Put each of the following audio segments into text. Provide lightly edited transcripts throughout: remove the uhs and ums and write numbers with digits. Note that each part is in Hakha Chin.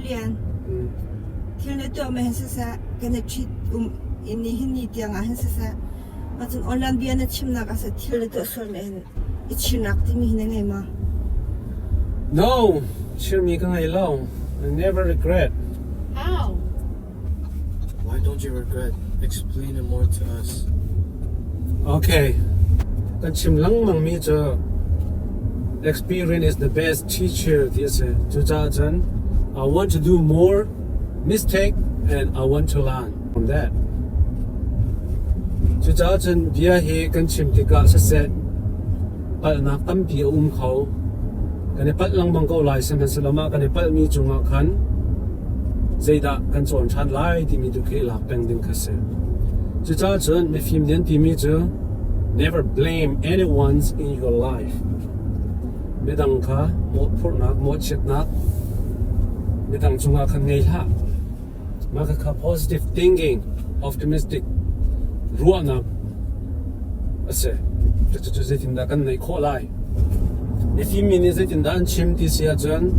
Lian, thil na tuahmi hin siseh, kan i ṭhit um in nihin ni tiangah hin siseh, ahcun online bia na chimnak ah seh thil na tuah sualmi hin i chirnak timi hi na ngei maw? No, chirmi ka ngei lo. I never regret. How? Why don't you regret? Explain it more to us. Okay. Kan chim lengmang mi cu experience is the best teacher ti a si. Cucaah cun I want to do more mistake and I want to learn from that. Cucaah cun bia hi kan chim tikah siseh palhnak tampi a um kho. Kan i palh lengmang ko lai sihmanhsehlaw mah kan i palhmi cungah khan zeidah kan cawn ṭhan lai timi tu khi i lak peng ding kha si. Cucaah cun mifim nih an timi cu never blame anyone in your life. Midang kha mawhphurhnak, mawhchiatnak midang cungah khan ngei hlah. Mah khakha positive thinking, optimistic ruahnak a si. Cucu zeitindah kan neih khawh lai? Mifim mi nih zeitindah an chim ti si ahcun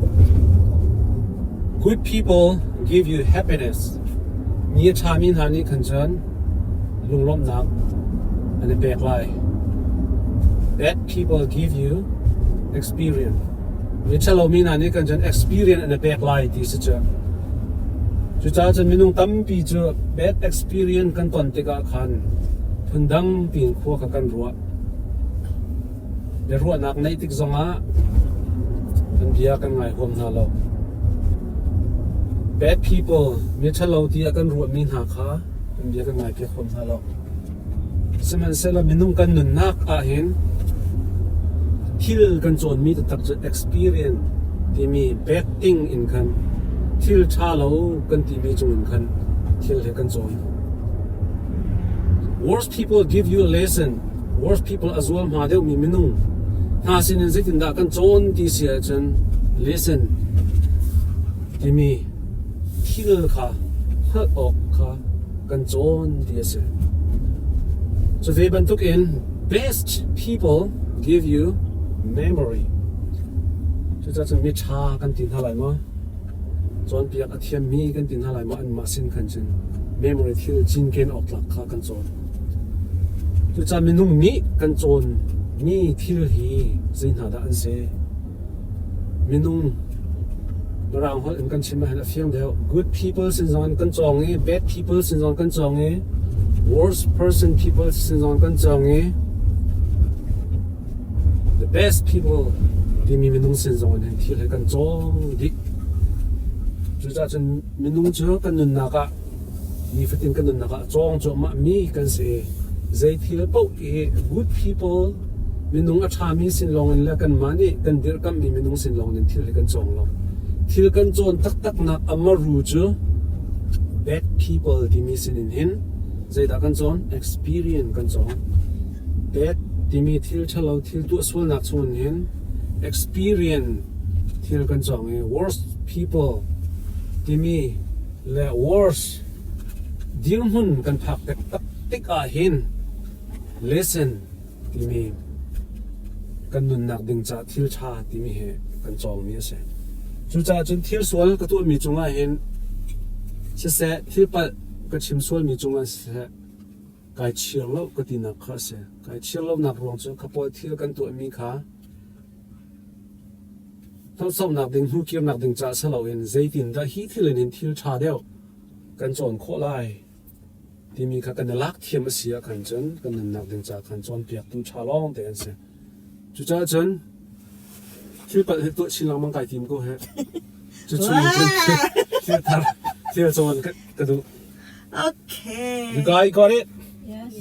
good people give you happiness. Mi a ṭhami hna nih khan cun lunglawmhnak an i pek lai. Bad people give you experience. Mi ṭhalomi hna nih kan cun experience an i pek lai ti si cu. Cucaah cun minung tampi cu bad experience kan ton tikah khan phundang piin khua kha kan ruah. Biaruahnak neih tik zongah an bia kan ngai huam hna lo. Bad people, mi ṭhalo tiah kan ruahmi hna kha an bia kan ngai piak huam hna lo. Sihmanhsehlaw minung kan nunnak ahhin thil kan cawnmi taktak cu experience timi bad thing in khan thil ṭha lo kan timi cungin khan thil hi kan cawn. Worst people give you a lesson. Worst people a zual hma deuhmi minung hna sinin zeitindah kan cawn ti si ahcun lesson timi thil kha hngalh awk kha kan cawn ti a si. Cu ve bantukin best people give you memory. Cucaah cun mi ṭha kan ti hna lai maw? Cawnpiak a thiammi kan ti hna lai maw? Anmah sin khan cun memory thil cinken awk tlak kha kan cawn. Cucaah minung nih kan cawn mi thil hi zei hna dah an si? Minung Mirang holh in kan chim ahhin a fiang deuh. Good people sin zong in kan cawng i bad people sin zong kan cawng i worst person people sin zong kan cawng i the best people timi minung sin zong in hin thil hi kan cawng dih. Cucaah cun minung cu kan nunnak ah nifatin kan nunnak ah cawng cuahmah mi kan si. Zei thil paoh i good people minung a ṭhami sin lawngin le kanmah nih kan dirhkamhmi minung sin lawngin thil hi kan cawng lo. Thil kan cawn taktaknak a maru cu bad people timi sinin hin zeidah kan cawn? Experience kan cawng. Bad timi thil ṭhalo thil tuah sualnak chungin hin experience thil kan cawng i worst people timi le worst dirhmun kan phak taktak tik ahhin lesson timi kan nunnak ding ca thil ṭha timi hi kan cawngmi a si. Cucaah cun thil sual ka tuahmi cungah hin siseh thil palh ka chim sualmi cungah siseh kai chir lo ka tinak kha a si. Kai chir lonak ruang cu kha pawl thil kan tuahmi kha Hnawhsaknak ding hnukirnak ding caah si loin zeitindah hi thil in hin thil ṭha deuh kan cawn khawh lai timi kha kan i lak thiam a si ahkhan cun kan nunnak ding caah khan cawnpiaktu ṭha lawng te an si. Cucaah cun thil palh hi tuah chin lengmang kai tim ko heh. Cucu in cun thil thar thil cawn ka duh. Okay. You guys got it? Yes.